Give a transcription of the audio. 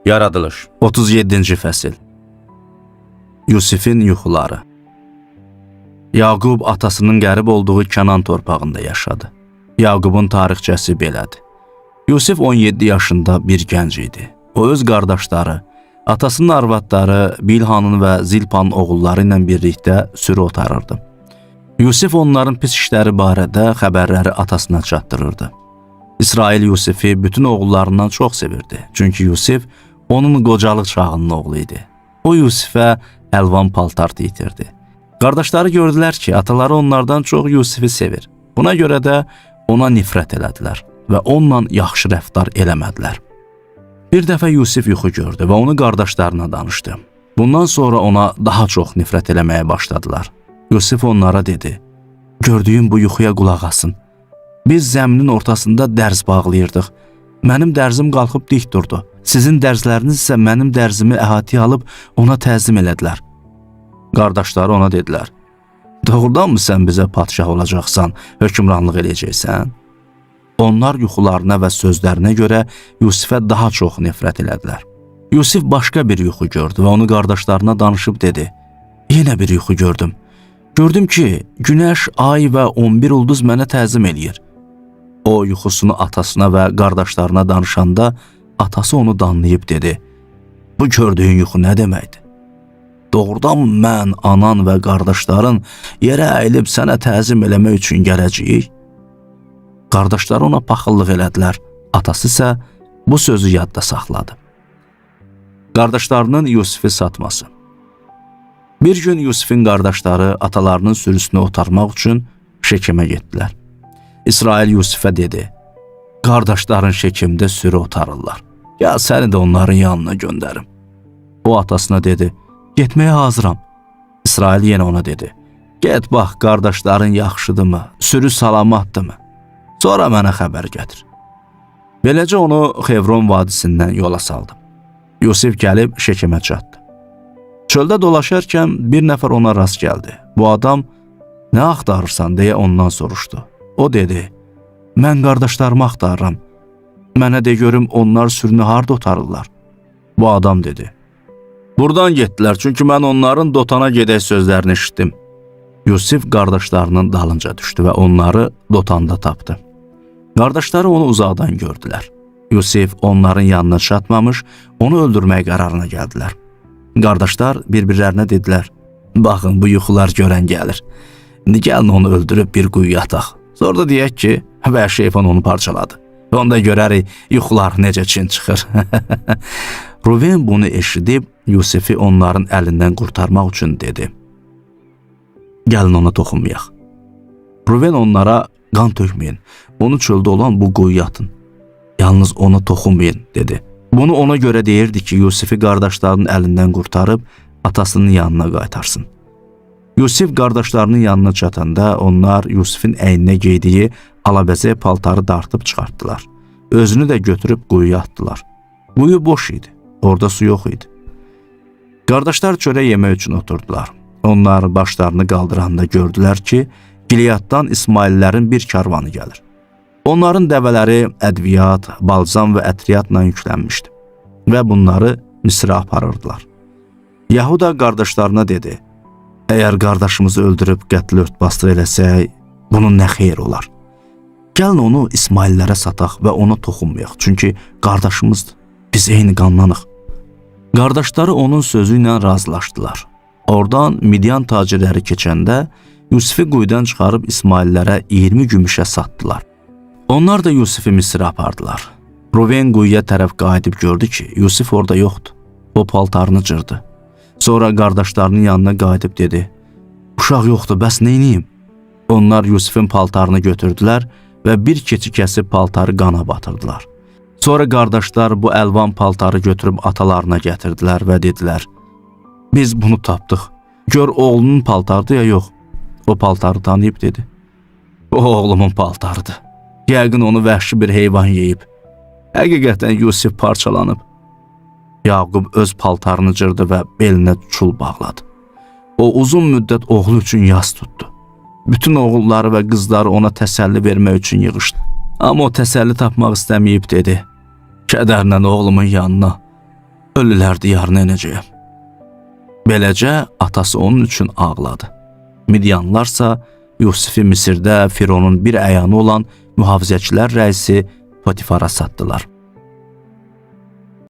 Yaradılış 37-ci fəsil. Yusifin yuxuları. Yaqub atasının qərib olduğu Kənan torpağında yaşadı. Yaqubun tarixçəsi belədir. Yusif 17 yaşında bir gənc idi. O öz qardaşları, atasının arvadları Bilhanın və Zilpanın oğulları ilə birlikdə sürü otarırdı. Yusif onların pis işləri barədə xəbərləri atasına çatdırırdı. İsrail Yusifi bütün oğullarından çox sevirdi. Çünki Yusif onun qocalıq çağının oğlu idi. O Yusifə əlvan paltar geydirdi. Qardaşları gördülər ki, ataları onlardan çox Yusifi sevir. Buna görə də ona nifrət elədilər və onunla yaxşı rəftar eləmədilər. Bir dəfə Yusif yuxu gördü və onu qardaşlarına danışdı. Bundan sonra ona daha çox nifrət eləməyə başladılar. Yusif onlara dedi: "Gördüyüm bu yuxuya qulaq asın. Biz zəminin ortasında dərz bağlayırdıq. Mənim dərzim qalxıb dik durdu. Sizin dərzləriniz isə mənim dərzimi əhatəyə alıb ona təzim elədilər." Qardaşları ona dedilər: "Doğrudanmı sən bizə padşah olacaqsan, hökmranlıq eləyəcəksən?" Onlar yuxularına və sözlərinə görə Yusifə daha çox nifrət elədilər. Yusif başqa bir yuxu gördü və onu qardaşlarına danışıb dedi: "Yenə bir yuxu gördüm. Gördüm ki, günəş, ay və 11 ulduz mənə təzim eləyir." O yuxusunu atasına və qardaşlarına danışanda atası onu danlayıb dedi: "Bu gördüyün yuxu nə deməkdir? Doğrudan mən, anan və qardaşların yerə əyilib sənə təzim eləmək üçün gələcəyik?" Qardaşları ona paxıllıq elədilər. Atası isə bu sözü yadda saxladı. Qardaşlarının Yusifi satması. Bir gün Yusifin qardaşları atalarının sürüsünü otarmaq üçün Şekimə getdilər. İsrail Yusifə dedi: "Qardaşların Şekimdə sürü otarırlar. Gəl səni də onların yanına göndərim." O atasına dedi: "Getməyə hazıram." İsrail yenə ona dedi: "Get bax, qardaşların yaxşıdırmı, sürü salamatdırmı? Sonra mənə xəbər gətir." Beləcə onu Xevron vadisindən yola saldı. Yusif gəlib Şekimə çatdı. Çöldə dolaşarkən bir nəfər ona rast gəldi. Bu adam, "Nə axtarırsan?" deyə ondan soruşdu. O dedi: "Mən qardaşlarımı axtarıram. Mənə de görüm onlar sürünü harda otarırlar?" Bu adam dedi: "Buradan getdilər, çünki mən onların Dotana gedək sözlərini eşitdim." Yusif qardaşlarının dalınca düşdü və onları Dotanda tapdı. Qardaşları onu uzaqdan gördülər. Yusif onların yanına çatmamış, onu öldürmək qərarına gəldilər. Qardaşlar bir-birlərinə dedilər: "Baxın, bu yuxular görən gəlir. İndi gəlin onu öldürüb bir quyuya ataq. Sonra da deyək ki, vəhşi heyvan onu parçaladı. Onda görərik yuxular necə çin çıxır." Ruven bunu eşidib Yusifi onların əlindən qurtarmaq üçün dedi: "Gəlin ona toxunmayaq." Ruven onlara: "Qan tökməyin, onu çöldə olan bu quyuya atın. Yalnız ona toxunmayın," dedi. Bunu ona görə deyirdi ki, Yusifi qardaşlarının əlindən qurtarıb atasının yanına qaytarsın. Yusif qardaşlarının yanına çatanda onlar Yusifin əyninə geydiyi alabəzək paltarı dartıb çıxartdılar. Özünü də götürüb quyuya atdılar. Quyu boş idi, orada su yox idi. Qardaşlar çörək yemək üçün oturdular. Onlar başlarını qaldıranda gördülər ki, Gileaddan İsmaillərin bir karvanı gəlir. Onların dəvələri ədviyyat, balzam və ətriyatla yüklənmişdi və bunları Misrə aparırdılar. Yahuda qardaşlarına dedi: "Əgər qardaşımızı öldürüb qətl ört-basdır eləsək, bunun nə xeyri olar? Gəlin onu İsmaillərə sataq və ona toxunmayaq, çünki qardaşımızdır, biz eyni qandanıq." Qardaşları onun sözü ilə razılaşdılar. Oradan Midyan tacirləri keçəndə Yusifi quyudan çıxarıb İsmaillərə 20 gümüşə satdılar. Onlar da Yusifi Misrə apardılar. Ruven quyuya tərəf qayıdıb gördü ki, Yusif orada yoxdur. O paltarını cırdı. Sonra qardaşlarının yanına qayıdıb dedi: "Uşaq yoxdur, bəs neyniyim?" Onlar Yusifin paltarını götürdülər və bir keçi kəsib paltarı qana batırdılar. Sonra qardaşlar bu əlvan paltarı götürüb atalarına gətirdilər və dedilər: "Biz bunu tapdıq. Gör oğlunun paltarıdır ya yox." O paltarı tanıyıb dedi: "O oğlumun paltarıdır. Yəqin onu vəhşi bir heyvan yeyib. Həqiqətən Yusif parçalanıb." Yaqub öz paltarını cırdı və belinə çul bağladı. O uzun müddət oğlu üçün yas tutdu. Bütün oğulları və qızları ona təsəlli vermək üçün yığışdı. Amma o təsəlli tapmaq istəməyib dedi: "Kədərlə oğlumun yanına, Ölülər diyarına enəcəyəm. Beləcə atası onun üçün ağladı. Midyanlılarsa Yusifi Misirdə Fironun bir əyanı olan mühafizəçilər rəisi Potifara satdılar.